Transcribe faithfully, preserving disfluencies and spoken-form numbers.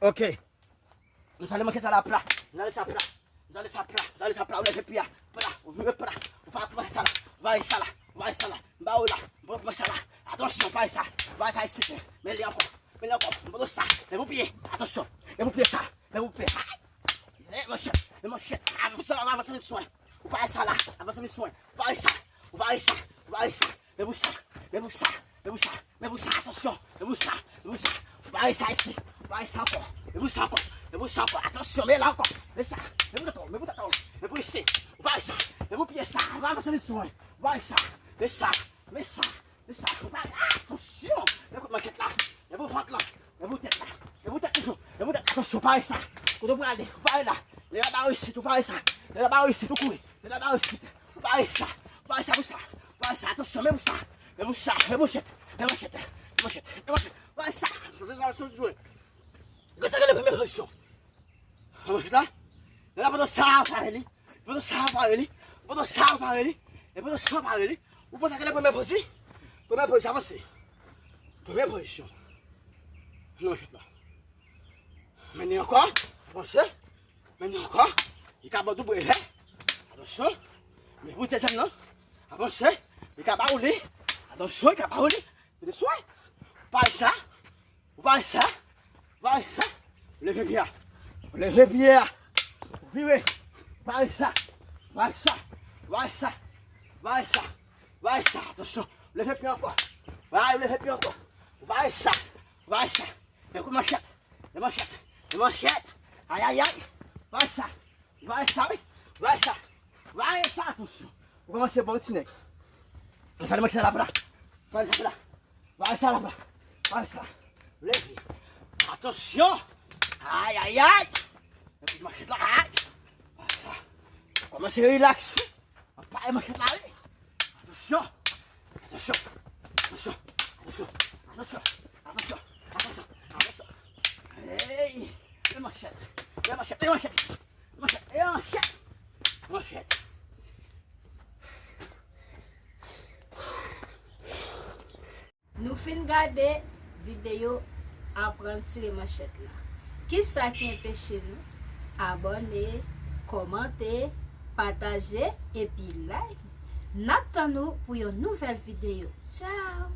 Ok. Nou sale manke sa la pla. Nou sale sa pla. Nou sale sa pla. Nou sale sa pla. Ou leve pye a. Pla. Ou vire pla. Ou pa koumanse sa la. Ou pa sa la. Ou pa sa la. M ba ou la. M ba ou sa la. Atansyon, pa sa. Pa sa isit. Men li ankò. Men li ankò. M ba ou sa. Leve pye. Atansyon. Leve pye sa. Leve pye. Ay! E manchèt. E manchèt. Avanse, avanse, misyon. Ou pa sa la. Avanse, misyon. Ou pa sa. Ou pa sa. Ou pa sa. Leve sa. Leve sa. Leve sa. Leve sa. Atansyon. Leve sa. Leve sa. Ou pa sa isi. Ou pa sa ankò. Leve sa ankò. Leve sa ankò. Atansyon, men la ankò. Men sa. Men pou tèt ou. Men pou tèt ou. Men pou isi. Ou pa sa. Leve pye sa. Avanse, misyon. Ou pa sa. Men sa. Men sa. Men sa, konpare, atansyon! Men kout manchèt la. Men pou vant lan. Men pou tèt la. Men pou tèt toujou. Men pou tèt, atansyon, pare sa. Kote w prale, ou pare la. Lè la ba ou isit, ou pare sa. Lè la ba ou isit, ou kouri. Lè la ba ou isit. Ou pare sa. Ou pare sa pou sa. Ou pare sa, atansyon, men pou sa. Men pou sa, men manchèt. Men manchèt. Men manchèt. Men manchèt. Ou pare sa. Soti sa, soti jwe. Gade sa, gade premye pozisyon. Manchèt la. Lè la pandan sa, pare li. Pandan sa, pare li. Pandan sa, pare li. E pandan sa, pare li. Ou panse ke lè premye pozi? Premye pozi, avanse. Premye pozisyon. Nan manchèt la. Mennen ankò. Avanse. Mennen ankò. Li ka ba w doub revè. Atansyon. Men pou dezyèm nan. Avanse. Li ka ba ou li. Atansyon, li ka ba ou li. Fè de swen. Pa sa. Ou pa sa. Ou pa sa. Ou leve pye a. Ou leve pye a. Ou vire. Ou pa sa. Ou pa sa. Ou pa sa. Ou pa sa. Ou pa sa. Atansyon. Ou leve pye ankò. Ou leve pye ankò. Ou pa sa. Ou pa sa. Men kout manchèt. Men manchèt. Men manchèt. Ay, ay, ay. Ou pa sa. Ou pa sa, wi. Ou pa sa. Ou pa sa. Atansyon. Ou kòmanse bon ti nèg. Ou sa manchèt la pla. Ou pa sa la. Bay sa la, bay sa. Leve. Atansyon. Ay, ay, ay. Epi manchèt la, ay. Bay sa. Kòmanse rilaks. Anpare manchèt la, wi. Atansyon. Atansyon. Atansyon. Atansyon. Atansyon. Atansyon. Atansyon. Hey. Lè manchèt. Lè manchèt. Lè manchèt. Manchèt. Lè manchèt. Manchèt. Nou fin gade videyo aprann tire manchèt la. Kisa ki anpeche nou abòne, kòmante, pataje epi like? N ap tann ou pou yon nouvèl videyo. Tchao!